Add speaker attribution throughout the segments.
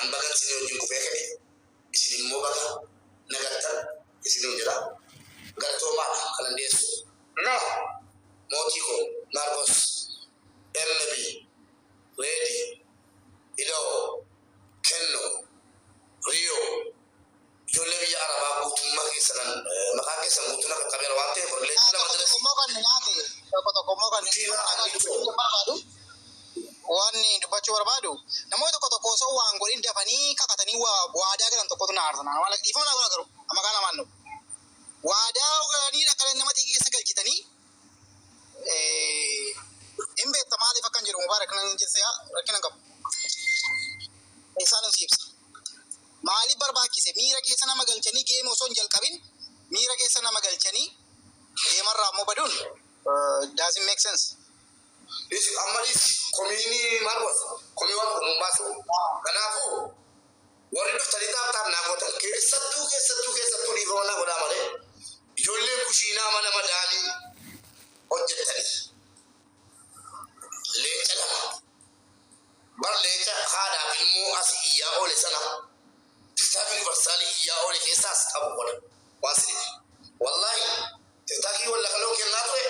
Speaker 1: An bagan isinii wajjin kufee ka'e, isin immoo baga na gattan isiniin jedha. Galatoomaadha kanan dhiyeessu. Na mootii koo Maarqos, MB, Reedi, Ida'oo, Kenno, Riyoo, ijoollee biyya Arabaa guutummaa keessanan maqaan keessan guutuu na qaqqabeera waan ta'eef warri leenca
Speaker 2: Tokko
Speaker 1: lama
Speaker 2: tokko
Speaker 1: dirasii
Speaker 2: immoo kan nyaate, tokko tokko immoo kan
Speaker 1: Guddinaa
Speaker 2: waan
Speaker 1: Harichoo.
Speaker 2: dubbachuu barbaadu, waan dubbachuu barbaadu, namoonni tokko tokko osoo waan godhin dafanii kakatanii waa waadaa galan tokkotu na aarsa. Waan dhiifama naa godha garuu amma kaan namaan dhufu. Waadaa galanii akka nama xiiqii keessa galchitanii hin beekta maaliif akkan jedhu Mubaarak nan jesse rakkina hin qabu. Isaan si ibsa. Maaliif barbaachise miira keessa nama galchanii game osoo hin jalqabin miira keessa nama galchanii gamerraa immoo baduun doesn't make sense.
Speaker 1: Dhiisi amma dhiisi komiini Maarqos komii waan tokko nuun baasu. Kanaafuu warri dhuftanii tap tap naa gootan keessattuu keessattuu keessattuu dhiifama naa godhaa malee ijoolleen kushiinaa mana madaamii hojjettanii leenca lama bar leenca haadhaaf ilmoo asii iyyaa oole sana TikTok universal iyyaa oole keessaas qabu godha waan siniif wallaahi TikTokii walla kaloo kennaa ture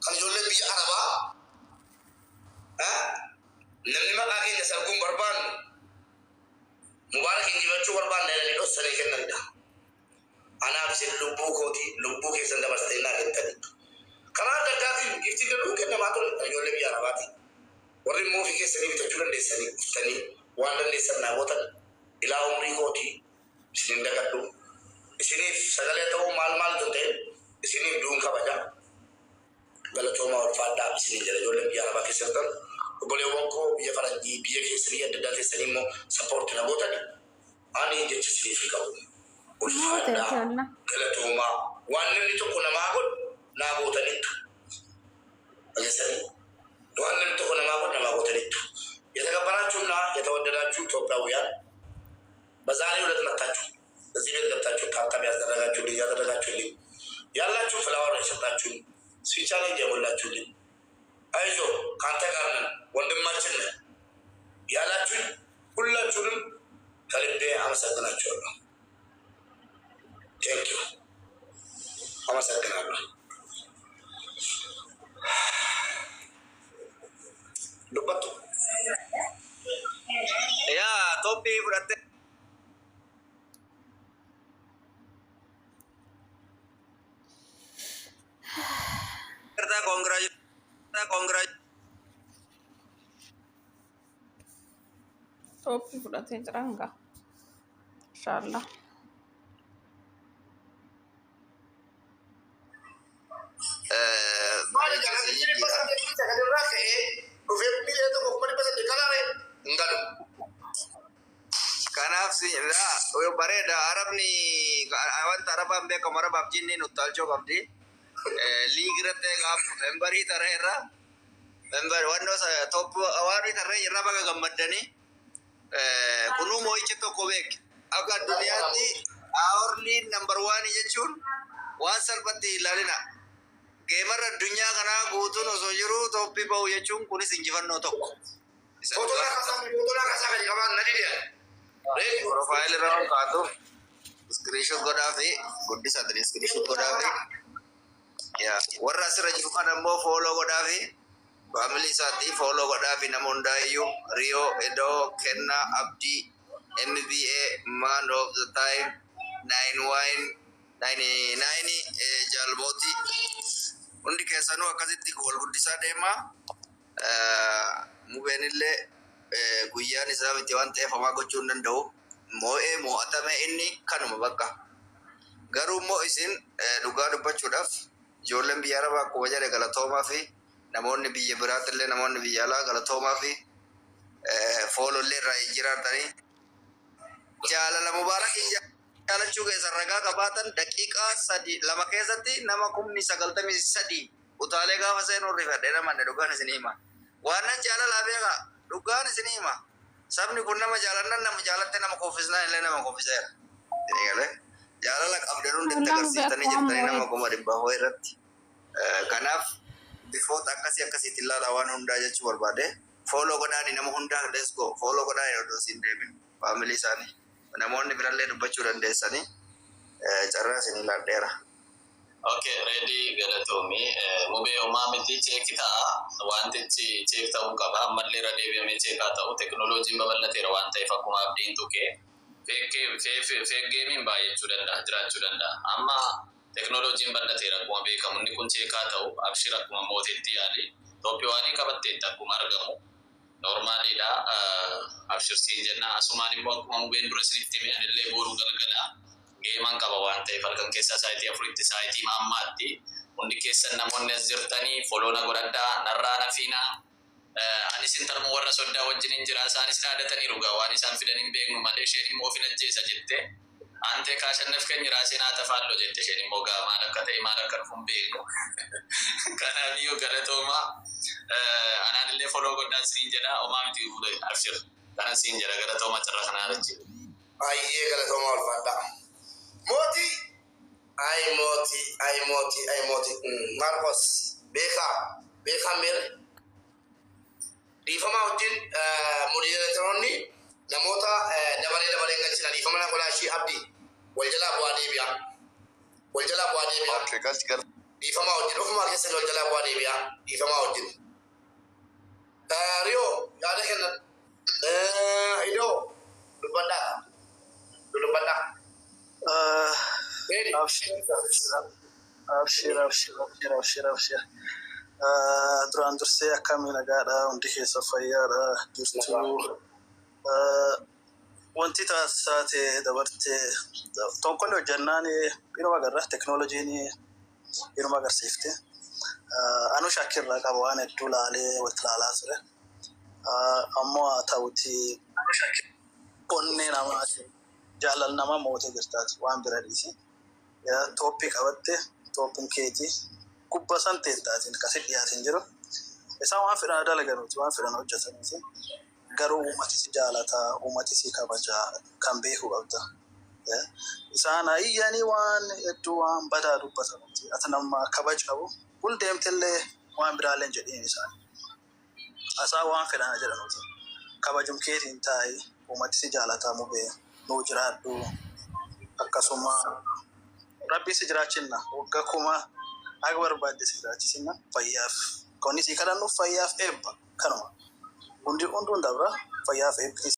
Speaker 1: kan ijoolleen biyya Arabaa namni maqaa keenya sarguun barbaannu Mubaarak injifachuu barbaanna jedhanii dhossanii kennanidha. Anaaf isin lubbuu kooti lubbuu keessan dabarsitanii naa kennitanii. Karaa adda addaatiin giftiin danuun kennamaa ture kan ijoollee biyya Arabaati. Warri immoo ofii keessanii bitachuu dandeessanii dhuftanii waan dandeessan naa gootan ilaa umrii kootii isin hin dagadhu. Isiniif sagalee ta'uu maal maal otoo hin ta'in isiniif du'uun kabaja. Galatoomaa, ulfaadhaa isiniin jedha. Ijoolleen biyya Arabaa keessa jirtan, obboleewwan koo biyya faranjii, biyya keessa, biyya adda addaa teessanii immoo support na gootani, ani jecha isiniif hin qabu. Ulfaadhaa, galatoomaa. Waan namni tokko namaa godhu naa gootanittu. Dhageessanii, waan namni tokko namaa godhu namaa gootanittu. የተከበራችሁና የተወደዳችሁ ኢትዮጵያውያን፣ በዛሬው ዕለት መጥታችሁ እዚህ ቤት ገብታችሁ tap tap ያስደረጋችሁልኝ፣ ያደረጋችሁልኝ ያላችሁ፣ flower የሰጣችሁኝ፣ sweet challenge የሞላችሁልኝ፣ አይዞ ከአንተ ጋር ነን ወንድማችን ነን ያላችሁኝ ሁላችሁንም ከልቤ አመሰግናችኋለሁ። Thank you፣ አመሰግናለሁ። Dubbattu.
Speaker 3: Yaa toppii fudhattee congra.
Speaker 4: Toppii fudhatee jira hangaa. Inshaallah.
Speaker 1: Maali jala 809 irraa ka'ee dhufee 1,800,000 kalaare hin galu.
Speaker 3: Kanaaf si laa bareeda. Arabni wanta arabaan beekamu arabaaf jinniin uttaalchoo qabdi. League irratti gaafa memberii tarree irra member wannoo top waan tarree irra baga gammaddanii kunuu moo'icha tokko beek. Akka addunyaatti hourly number one jechuun waan salphatti ilaalina. Gamerra addunyaa kanaa guutuun osoo jiru toppii ba'u jechuun kunis injifannoo tokko. Isa
Speaker 1: Footoo
Speaker 3: dhugaa.
Speaker 1: naa kaasaa, footoo naa kaasaa gadi qabaan na dide. Ready.
Speaker 3: Profile irra waan kaatu screenshot godhaa fi guddisaatiin screenshot godhaa fi yaa warra asirra jiru kana immoo follow godhaa fi family isaatti follow godhaa fi nama hundaayyuu Rio, Edo, Kenna, Abdii, MBA, Man of the Time, Nine Wine, Nine Nine, Jaalmooti, hundi keessanuu akkasitti wal guddisaa deemaa. Mubeen illee guyyaan isaa miti waan ta'eef homaa gochuu hin danda'u. Moo'ee moo'atame inni kanuma bakka. Garuu immoo isin dhugaa dubbachuudhaaf ijoolleen biyya Arabaa akkuma jedhe galatoomaa fi namoonni biyya biraatti illee, namoonni biyya alaa galatoomaa fi follow illee irraa jijjiiraatanii jaalala Mubaarakiin jaalachuu keessan ragaa qabaatan daqiiqaa 3 2 keessatti nama 93,000 utaalee gaafa seenuu rifadhee namanne. Dhugaan isin hima. Waan nan jaalalaa beekaa, dhugaan isin hima. Sabni kun nama jaalannan nama jaalatte nama kuffisnaan illee nama kuffiseera. Isin galee jaalala qabdan hundi itti agarsiiftanii jirtanii nama 400,000 irratti. Kanaaf bifoota akkasii akkasiitti ilaalaa waan hundaa jechuu barbaade. Follow godhaani nama hundaa, let's go, follow godhaani odoo siin deemin. Faamilii isaanii. Namoonni birallee dubbachuu dandeessanii carraa isinii laadheera.
Speaker 5: Okay, ready galatoomi. Mubee homaa miti, check ta'a. Wantichi check ta'uu qaba. Ammallee irra deebi'amee check haa ta'u. Teknooloojiin babal'ateera waan ta'eef akkuma abdiin tuqee fake gameiin baay'achuu danda'a, jiraachuu danda'a. Amma teknooloojiin bal'ateera akkuma beekamu. Inni kun check haa ta'u. Abshir, akkuma mootiitti yaali. Top one qabatteetti akkuma argamu. Normaliidha. Abshir siin jenna. Asumaan immoo akkuma mubeen dura isinitti hime, anillee booruu galgala gamean qaba waan ta'eef halkan keessaa saayitii 4tti, saayitii ammaatti, hundi keessan namoonni as jirtanii follow na godhadhaa, narraa nafiinaa. Anis intaluma warra soddaa wajjin hin jira. Isaanis dhaadataniiru gaa, waan isaan fidan hin beeknu malee. Isheen immoo ofin ajjeesa jette. Antee kaashannaf keenya raaseen haa tafaalloo jette. Isheen immoo gaa maal akka ta'e, maal akka dhufu hin beeknu. Kanaafiyyuu galatoomaa. Anaan illee follow godhaan siin jedha. Homaa miti, abshir. Kana siin jedha, galatooma carraa kanaa jechuudha.
Speaker 1: Baay'ee galatoomaa, ulfaadha. Mootii! Ay mootii, ay mootii, ay mootii. Maarkos, beekaa, beekaa meerre. Dhiifamaa wajjin, moderatoroonni namoota dabaree dabareen galchina. Dhiifama na godhaa ishii abdii. Wal jalaa bu'aa deebi'a. Wal jalaa bu'aa deebi'a.
Speaker 3: Okay, galchi gal.
Speaker 1: Dhiifamaa wajjin ofumaa keessatti wal jalaa bu'aa deebi'a. Dhiifamaa wajjin. Riyoo, yaada kennan. Idoo dubbadhaa. Dubbadhaa. Ready?
Speaker 6: Abshir, abshir, abshir, abshir, abshir, abshir. Duraan dursee akkamii, nagaadha? Hundi keessa fayyaadha jirtu? Wanti taasisaa ta'e dabartee tokkollee hojjannaan inuma agarra, teknooloojiin inuma agarsiifte. Anu shakkirraa qaba, waan hedduu laalee walitti laalaa ture. Ammoo haa ta'uti, onnee namaati jaalala namaa mootee jirtaati, waan bira dhiisi. Top qabatte, topiin keetii gubba san teettaatiin kasi dhiyaatiin jiru. Isaan waan fedhan dalaganuuti, waan fedhan hojjetaniiti. Garuu uummati si jaalata, uummati si kabaja kan beeku qabda. Isaan iyyanii waan hedduu waan badaa dubbatanuuti. Ati nama kabaj qabu bul deemtellee waan biraallee hin jedhiin isaan. Asaa waan fedhan jedhanuuti. Kabajum keetiin taa'i, uummati si jaalata, mubee nuu jiraadhu, akkasuma rabbi si jiraachinna waggaa 1000 akka barbaadde si jiraachisinna. Fayyaaf qonni si kadhannuuf, fayyaaf eebba, kanuma hundi hunduun dabra, fayyaaf eebbi.